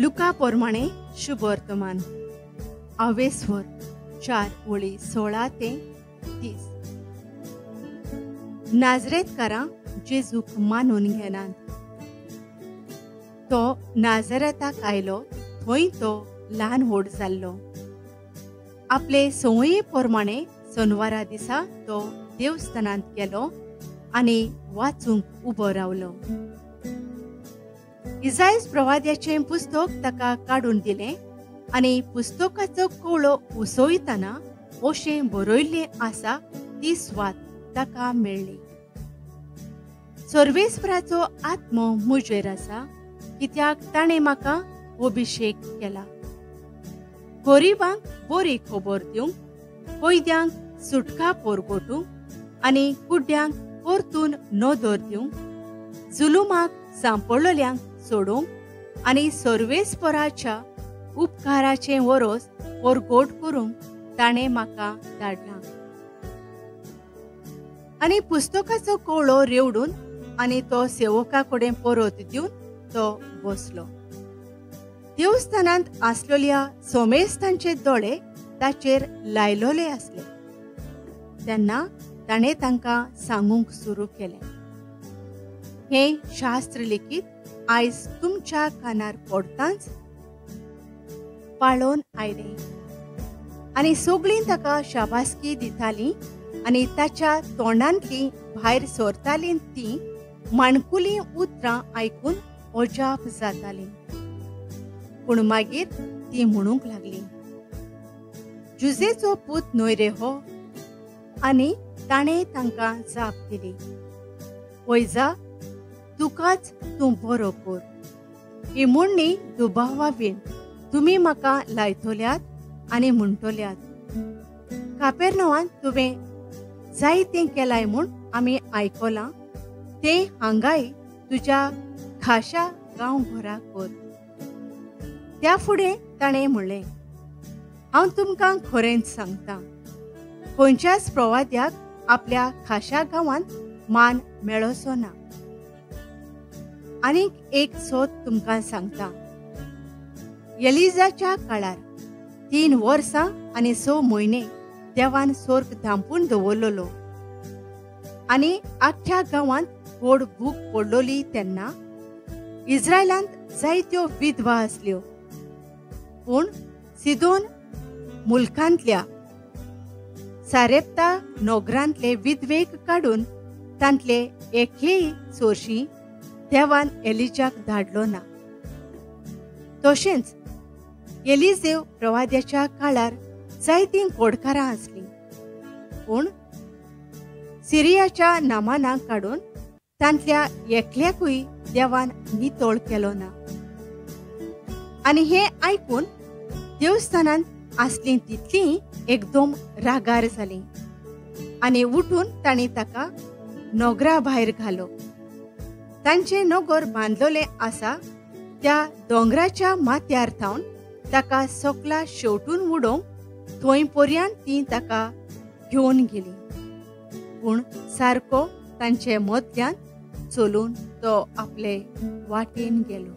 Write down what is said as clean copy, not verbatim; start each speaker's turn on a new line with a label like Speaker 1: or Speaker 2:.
Speaker 1: लुका प्रमाणे शुभवर्तमान आवेस्वर 4 ओळी 16 ते 30. नाझरेतकारां जेजूक मानून घेनात. तो नाझरेताक आयलो, थंय तो ल्हान व्हड जाल्लो. आपले संवये प्रमाणे सोनवारा दिसा तो देवस्थानांत गेलो आनी वाचूंक उबो रावलो. इजायस प्रवाद्याचें पुस्तक ताका काडून दिलें आनी पुस्तकाचो कवळो उसयतना अशें बरयल्लें आसा ती स्वात ताका मेळ्ळी. सर्वेस्पराचो आत्मो म्हजेर आसा, कित्याक ताणें म्हाका अभिशेक केला गरिबांक बरी खबर दिवंक, कैद्यांक सुटका परगटूंक आनी कुड्ड्यांक परतून नदर दिवंक, जुलुमाक सांपडलेल्यांक सोडोवंक आनी सर्वेस्पराच्या उपकाराचें वरोस परगट करूंक ताणें म्हाका धाडलां. आनी पुस्तकाचो कवळो रेवडून आनी तो सेवका कडेन परत दिवन तो बसलो. देवस्थानांत आसलेल्या सोमेस्तांचे दोळे ताचेर लायलोले आसले. तेन्ना ताणें तांकां सांगूंक सुरू केलें, हें शास्त्र लिखीत आयज तुमच्या कानार पडतांच पाळोवन आयलें. आनी सगळीं ताका शाबासकी दितालीं आनी ताच्या तोंडांतलीं भायर सरतालीं तीं माणकुलीं उतरां आयकून अजाप जातालीं. पूण मागीर ती म्हणूंक लागली, जुजेचो पूत न्हय रे हो? आनी ताणें तांकां जाप दिली, वैजा, तुकाच तूं बरो कर. ही म्हणणी दुबावा बीन तुमी म्हाका लायतल्यात आनी म्हणटल्यात, कापेर्नवान तुवें जायतें केलाय म्हूण आमी आयकलां, तें हांगाय तुज्या खाशा गांवघरा कर. त्या फुडें ताणें म्हणलें, हांव तुमकां खरेंच सांगता, खंयच्याच प्रवाद्याक आपल्या खाशा गांवांत मान मेळचो ना. आनीक एक सोद तुमकां सांगता, एलिजाच्या काळार 3 वर्सां आनी 6 म्हयने देवान स्वर्ग धांपून दवरलेलो आनी आख्ख्या गांवांत व्हड भूक पडलोली. तेन्ना इस्रायलांत जायत्यो विधवा आसल्यो, पूण सिदोन मुल्कांतल्या सारेप्ता नगरांतले विधवेक काडून तांतले एकलेय सोरशी देवान एलिजाक धाडलो ना. तशेंच एलिजेव प्रवाद्याच्या काळार जायतीं कोडकारां आसलीं, पूण सिरियाच्या नामानाक काडून तांतल्या एकल्याकूय देवान नितळ केलो ना. आनी हें आयकून देवस्थानांत आसलीं तितलीं एकदम रागार जालीं आनी उठून तांणी ताका नगरा भायर घालो. तांचें नगर बांदलोलें आसा त्या दोंगराच्या माथ्यार थावन ताका सकला शेवटून उडोवंक थंय पर्यंत तीं ताका घेवन गेलीं. पूण सारको तांचे मदल्यान चलून तो आपले वाटेन गेलो.